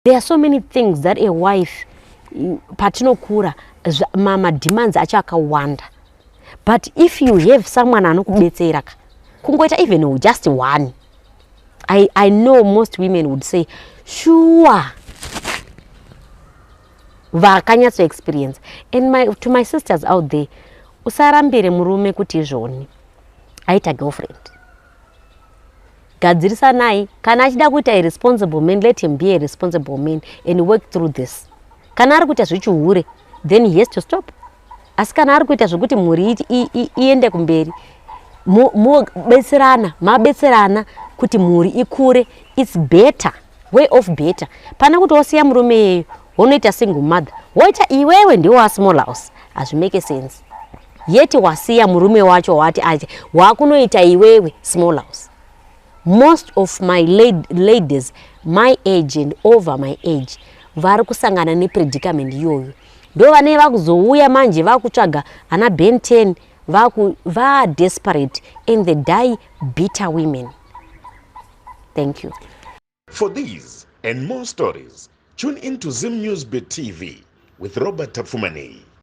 There are so many things that a wife, patinokura, mademands acho akawanda, but if you have someone anokubetsera ka, kungoita even just one, I know most women would say sure vakanyatso experience. And to my sisters out there, usarambire murume kuti izvoni aita girlfriend. Gadzirisanai. Kana achida kuita a responsible man, let him be a responsible man and work through this. Kana ari kuita zvechihure, then he has to stop. Asi kana ari kuita zvekuti mhuri iende kumberi, mobetserana, mabetserana kuti mhuri ikure, it's better way of better pana kuti wosiya murume iyeyo, wonoita single mother, woita iwewe ndiwo wasmall house. Hazvimake sense. Yeti wasiya murume wacho, wati ati wakunoita iwewe small house. Most of my ladies my age and over my age vari kusangana nepredicament iyoyo. Ndo vanee vakuzouya manje vakutsvaga ana Ben 10, vadesperate, and they die bitter women. Thank you. For these and more stories, tune in to Zim News Bit TV with Robert Tafumani.